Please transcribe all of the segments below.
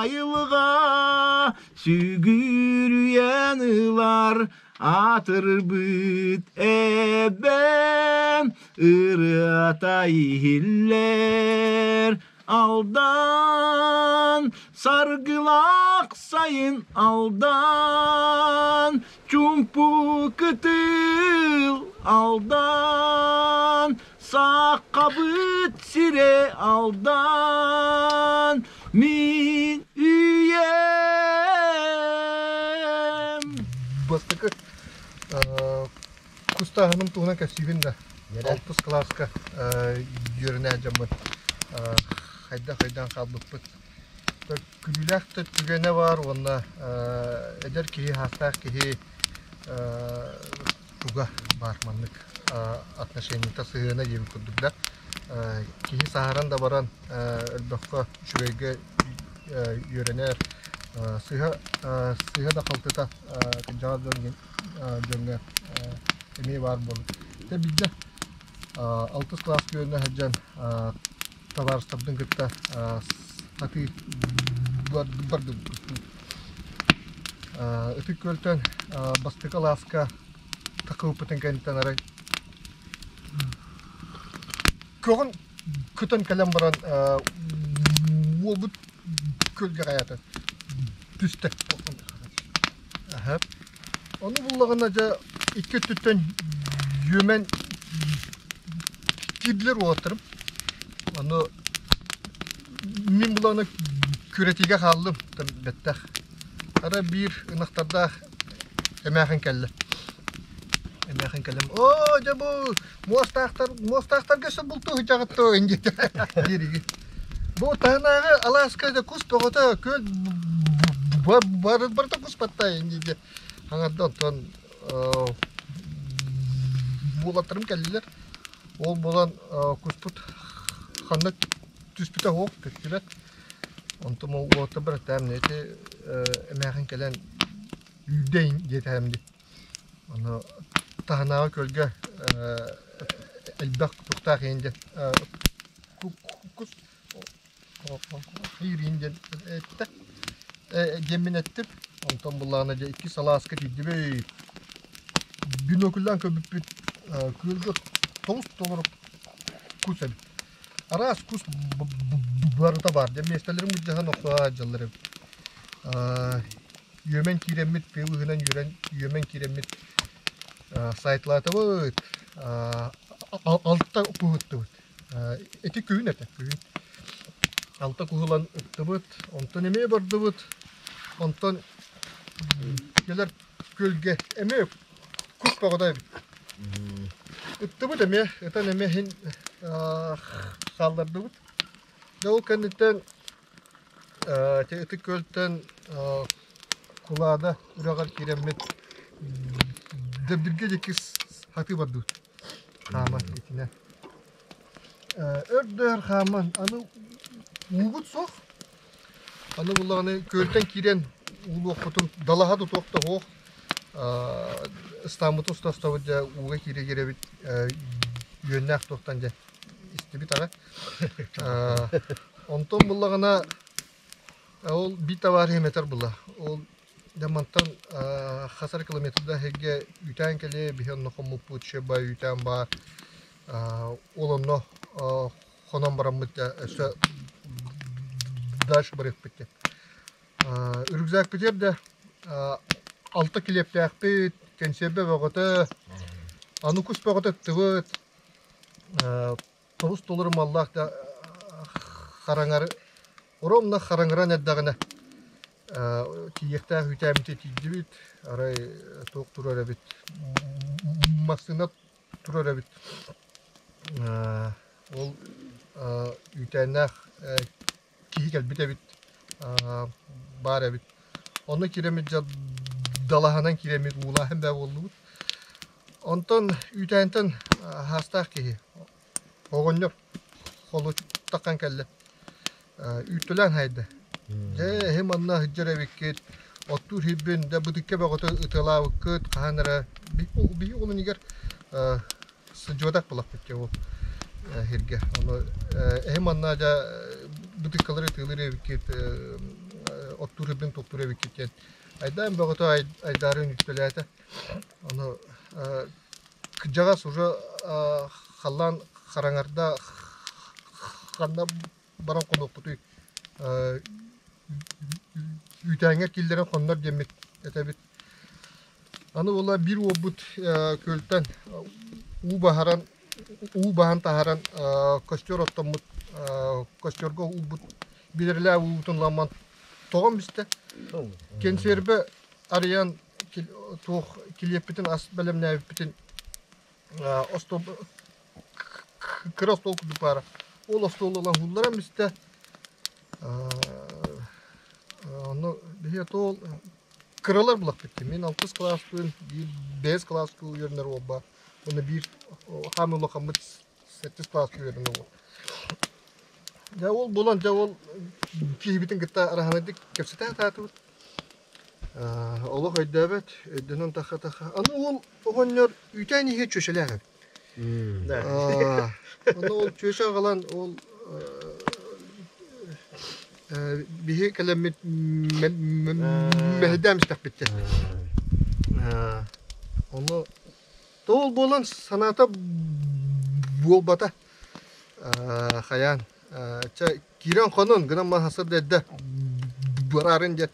Айылҕа сүгүрүйэн ылар аатырбыт эбэм ырыата иһиллэр Алдан саргылаах сайын Алдан чуумпу кытыл Алдан Сахабыт сирэ Алдан, мин үйэм. Бастакы кустааһыным туһунан кэпсиибин да. Алтыс кылааска үөрэнэ дьоммут хайдах өйдөөн хаалбыппыт. Күлүүлээх да түгэнэ баар уонна эдэр киһи, хаастаах киһи туга баар маннык отношениета сыһыана диэбит курдук да киһи саһаран да баран өлбөххө үчүгэйгэ үөрэнэр сыыһа сыыһа да халтыта кырдьаҕас дьон дьоҥҥо эмиэ баар буолар. Дьэ биирдэ алтыс кылааска үөрэнэ сылдьан табаарыстарбын кытта сатыы бардыбыт. Ытык Күөлтэн бастакы алааска такылпытын кэнниттэн арай көҕүн көтөн кэлэн баран уолбут күөлгэ хайаата түстэ. Ону буллаҕына дьэ икки өттүттэн үөмэн киирдилэр уолаттарым. Ону мин булаҕына күрэтиигэ хааллым бэттэх. Ара биир ынахтардаах эмээхин кэллэ. Эмээхин кэлэн, оо дьэ бу муостаахтар муостаахтарга өссө бултуу сылдьаҕыт дуо диэтэ дииригин. Бу таһынааҕы алааска дьэ кус бөҕөтө күөл барыта кус баттаа диде. Хаҥарда онтон уолаттарым кэллилэр. Ол буолан куспут ханна түспүтэ суох көстүбэт. Онтум ол уолаттарбар этээм ити эмээхин кэлэн үүрдэйин диэтэһэм дии. Ону таһынааҕы күөлгэ элбэх туохтаах иһин диэн кус иирин диэн эттэ диэммин эттим. Онтон буллаҕына дьэ икки салааска тиийдибит. Бинокльдаан көрбүппүт күөлгэ тоҕус толору кус эбит. Араас кус барыта баар. Дьэ миэстэлэрин былдьаһан охсуһа сылдьаллар эбит. Үөмэн киирэммит, тыал ыһынан үөрэн үөмэн киирэммит сайтлаатыбыт, алта куһуттубут. Ити күһүн этэ, күһүн. Алта куһулан ыттыбыт, онтон эмиэ бардыбыт, онтон кэлэр күөлгэ эмиэ кус бөҕөтө эбит. Ыттыбыт эмиэ, ытан эмиэ иһин хааллардыбыт. Дьэ ол кэнниттэн ити Ытык Күөлтэн Кулаада үрэҕэр киирэммит Дэбдиргэ диэки сатыы бардыбыт. Хааман итинэн. Өр да өр хааман, аны уубут суох. Аны буллаҕына күөлтэн киирэн уулуохпутун далаһа тутуох да суох. Ыстааммытын уста устабыт дьэ ууга киирэ киирэбит үөннээх туохтан дьэ истибит аҕай. Онтон буллаҕына ол биир табаарыһым этэр була. Ол дьэ мантан хас эрэ километрдаах сиргэ үүтээн кэлиэ, биһи онно хоммуппут, шеба үүтээн баар. Ол онно хонон бараммыт дьэ өссө дальше барыахпыт диэн. Рюкзакпытыгар да алта килиэптээхпит, кэнсиэрбэ бөҕөтө, аны кус бөҕөтө ыттыбыт. Тобус толору маллаах да хараҥары ровно хараҥаран эрдэҕинэ тиийиэхтээх үүтээммитигэр тиийдибит. Арай туох турар эбит массыына турар эбит. Ол үүтээннээх киһи кэлбит эбит, баар эбит. Онно киирэммит дьэ далаһанан киирэммит уулааһын бээ буоллубут. Онтон үүтээнтэн хаастаах киһи оҕонньор холуттаххан кэллэ. Үүттэлээн хайда. Дьэ эһи манна сылдьар эбиккит, оттуур сирбин дьэ бытыкка бөҕөтө ытыалаабыккыт хаһан эрэ биһи уолунигар сылдьыбатах буолахпыт дьэ ол сиргэ. Ону эһи манна дьэ бытыккалары ытыалыыр эбиккит. оттуур сирбин туохтуур эбиккит диэн айдаан бөҕөтө айдаарын үттэлээтэ. Ону кырдьаҕас уже халлаан хараҥарда ханна баран хонуохпутуй үүтээҥҥэ киллэрэн хоннор диэммит этэбит. Аны буолла биир уолбут күөлтэн уу баһаран уу баһан таһааран костер оттоммут костерга уубут билэрилээх уубутун ламман тоҕон бистэ. Кэнсиэрбэ арыйан туох килиэппитин ас бэлэмнээбиппитин остуол кыра остуол курдук баара. Ол остуолу ылан уулларан бистэ. Ону биһиги ол кыралар булахпыт дии. Мин алтыс кылааспын, биир бэһис кылааска үөрэнэр уол баар. Уонна биир хаамыы улахаммыт сэттис кылааска үөрэнэр уол. Дьэ ол буолан дьэ ол киһибитин кытта араһанайдык кэпсэтэ сатаатыбыт. Олох өйдөөбөт, өйдөнөн таха-таха. Аны ол оҕонньор үүтээн иһэ чүөчэлээх эбит. Ону ол чүөчэ аҕалан ол биһи кэлэммит мэһэйдээн истэхпит диэн. Ону ол буолан санаата буолбата. Хайаан чэ киирэн хонун гынан маһасыр да эрдэ бараарын диэн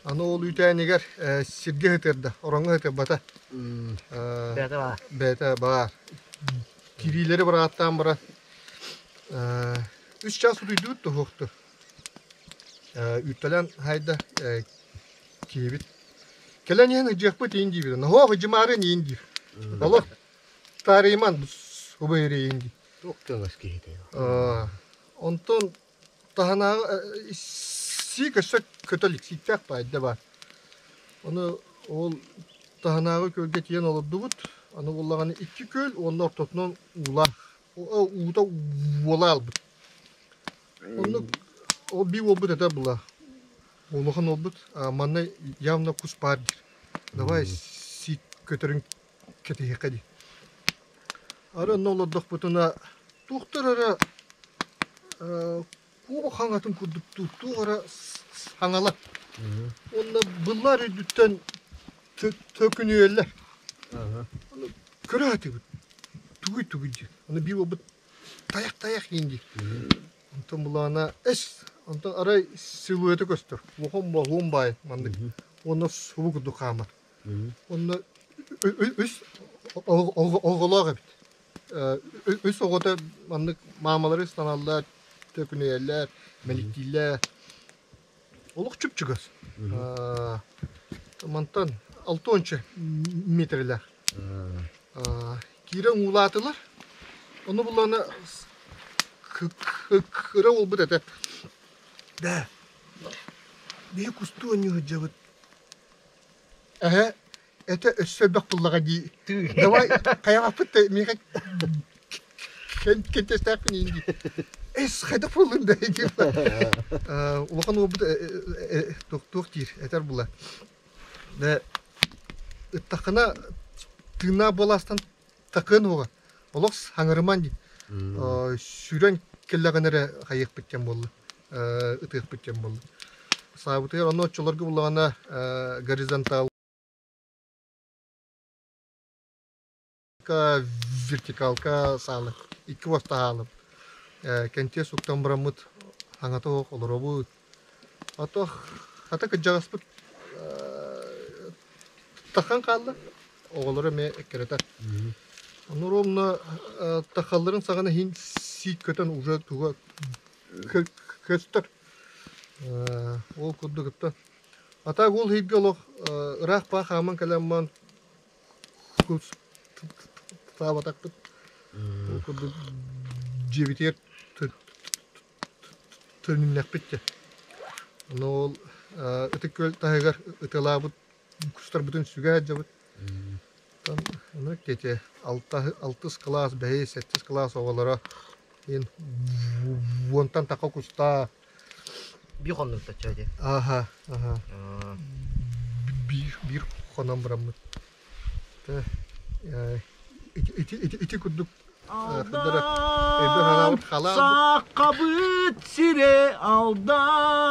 Аны ол үүтээнигэр сиргэ сытыарда, ороҥҥо сытыарбата. Бэйэтэ баар. Бэйэтэ баар. Кириилэри бырааттаан баран үс чаас утуйдубут туһуохту. Үүттэлэн хайда киһибит. Кэлэн иһэн ыдьыахпыт иин диибит. Ноһоох ыдьымаарын иин диир. Олох таарыйман убайырыйын диир. Туох көҥөс киһитэ. Онтон Таһынааҕы сиик өссө көтө илик, сииктээх баайда баар. Ону ол таһынааҕы күөлгэ тиийэн олордубут. Аны буоллаҕына икки күөл уонна ортотунан уулаах, уута уола аалбыт. Оннук ол биир уолбут этэ була. Улахан уолбут манна явно кус баар диир. Давай сиик көтөрүн кэтэһиэххэ дии. Ары онно олордохпутуна туохтар эрэ куо хаҥатын курдук туох эрэ саҥалар. Уонна быллар үрдүттэн төкүнүйэллэр. Көрө сатыыбыт. Тугуй тугуй диэн. Аны биир уолбут тайах тайах диэн диир. Онтон булаана эс онтон арай силуэта көстөр. Улахан боһуон баай маннык. Уонна субу курдук хаамар. Онно үс оҕолоох эбит. Үс оҕото маннык маамалары ыстаналлар, төкүнүйэллэр, мэниктииллэр. Олох чуп-чугас. Мантан 6 метрэлээх. Киирэн уулаатылар. Ону буллаҕына кыра уолбут этэ. Бээ, биһи кустуу оонньуу сылдьабыт. Эһэ этэ өссө элбэх буллаҕа дии. Давай хайаҕаппыт да миэхэ кэнтиэстээхпин иин дии. Эс хайдах буоллун да диир. Улахан уолбут туох диир этэр була. Да ыттаххына тыыннаах буолаастан такыан уоҕа. Олох хаҥырыман дии. Сүүрэн кэллэҕинэ эрэ хайыахпыт диэн буолла. Ытыахпыт диэн буолла. Саабытыгар онно оччолорго буллаҕына горизонталка, вертикалка саалы икки уоста хаалым. Кэнтиэс уктан бараммыт хаҥата суох олоробут. Ото хата кырдьаҕаспыт тахан хаалла. Оҕолоро эмиэ эккирэтэр. Ону ровно тахалларын саҕана иһин сиик көтөн уже туга көстөр. Ол курдук ытта. А так ол иһиргэ олох ыраах баа хааман кэлэн таабатахпыт. Ол курдук дьиэбитигэр төнүннэхпит дьэ. Ону ол Ытык Күөл таһыгар ытыалаабыт кустарбытын сүгэ сылдьабыт. Оттон оннук диэти алтыс кылаас, бэһис, сэттис кылаас оҕолоро иин уонтан таха кустаа. Биир хоннуктачча дии. Аха, аха. Биир, биир хонон бараммыт. Ити, ити, ити курдук Алдан, сахабыт сирэ Алдан.